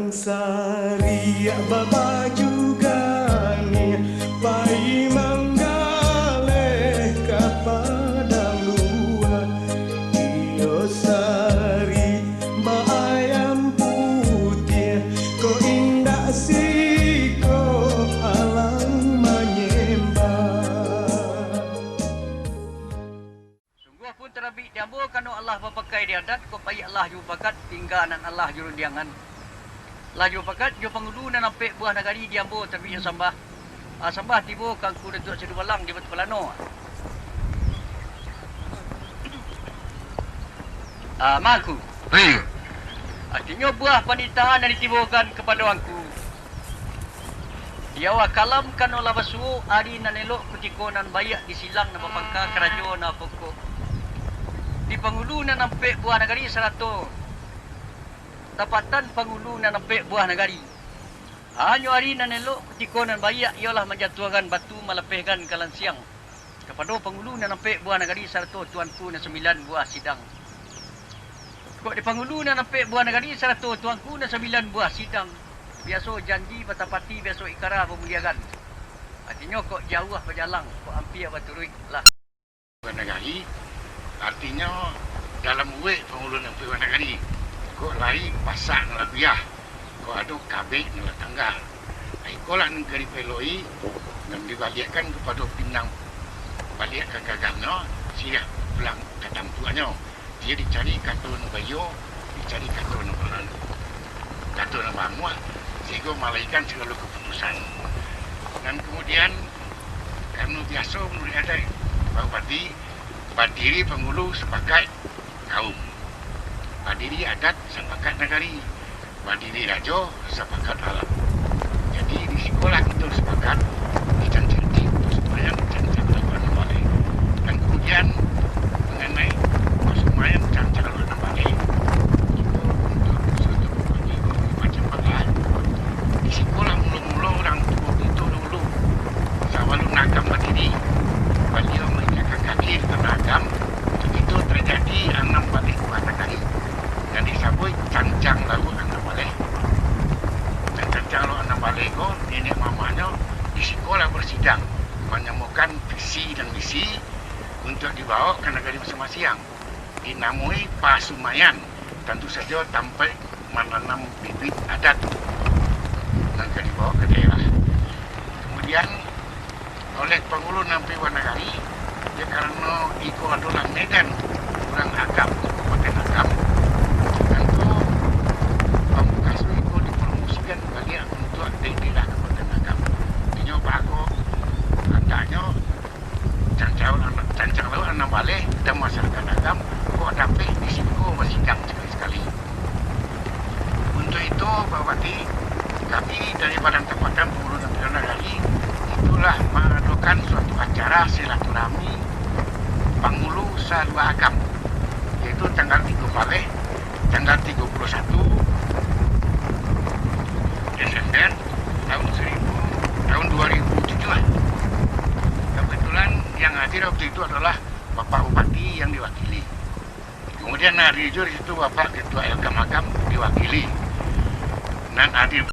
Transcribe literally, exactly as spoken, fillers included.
Sariak babaju ganih, pai manggaleh ka padang luwa. Iyo sari baayam putiah, kok indak siko alang manyembah. Sungguahpun tarabik di ambo, kano alah bapakai di adat, kok baiak alah jo mupakat, tingga nan alah jo rundiangan. Alah jo mupakat jo pangulu nan ampek buah nagari di ambo tarabik jo sambah. Ah, sambah tibo ka Angku Datuak Sidubalang di Batu Palano. Ah, mangku. Hei. Artinyo buah panitahan nan ditibokan kapado Angku. Di awal kalam kano lah basuo, ari nan elok kutiko nan baiak, di silang nan bapangka karajo nan bapokok. Di pangulu nan ampek buah nagari sarato tapatan pangulu nan ampek buah nagari. Hanyo ari nan elok kutiko nan baiak, iyolah manjatuahkan batu malapehkan ka lansiang. Kapado pangulu nan ampek buah nagari sarato tuanku nan sambilan buah sidang. Kok di pangulu nan ampek buah nagari sarato tuanku nan sambilan buah sidang, biaso janji batapati, biaso ikara bamuliakan. Artinyo, kok jauah bajalang, kok ampia baturuik lah. Buah nagari, artinyo dalam uwek pangulu nan ampek buah nagari, kok lai pasak nan lah biah, kok ado kabek nan lah tangga. Ikolah nan ka dipaelok-i, nan dibaliakkan kapado pinang, baliak ka gagahnyo, siriah pulang ka tampuaknyo. Iyo dicari kato nan baiyo, dicari kato nan ba-, kato nan baamuah, sahinggo malahirkan sagalo kaputusan. Nan kamudian, karano biaso manuruik adaik, Pak Bupati, badiri pangulu sapakaik kaum, badiri adat sapakaik nagari, badiri rajo sapakaik alam. Jadi, di sikolah kito sapakaik, dicancang ti-, sumbayang dicancang lawan anam baleh. Dan kamudian, manganai sumbayang dicancang lawan anam baleh, iko untuak suatu bagi macam bala. Di sikolah mulo-mulo urang tuo kito dulu, sabalun agam badiri, baliau mainjakkan kaki di tanah agam, kito tarjadi anam baleh buah nagari. Nan disabuik cancang lauak anam baleh. Nan cancang lauak anam baleh ko, niniak mamaknyo di sikolah basidang, manyamokan visi dan misi untuak dibawok ka nagari masiang-masiang. Dinamoi pasumayan, tantu sajo tampaik mananam bibit adat nan ka dibawok ka daerah. Kamudian, oleh pangulu nan ampek buah nagari, dek karano iko adolah medan urang Agam, Kabupaten Agam, tantu pamungkaso iko dipromosikan baliak untuak daerah Kabupaten Agam. Inyo bago andaknyo cancang lauak anam, cancang lauak anam baleh, dan masyarakat Agam kok dapek di siko basidang sakali-sakali. Untuak itu, Pak Bupati, kami dari Badan Tapatan Pangulu nan Ampek Buah Nagari, itulah maadokan suatu acara silaturahmi pangulu salua Agam, yaitu tanggal tigo baleh, tanggal tigo puluah satu Desember tahun seribu, tahun dua ribu tujuh lah. Kebetulan yang hadir waktu itu adalah Bapak Bupati yang diwakili. Kamudian, hadir juo di situ Bapak Ketua L K M Agam diwakili. Nan hadir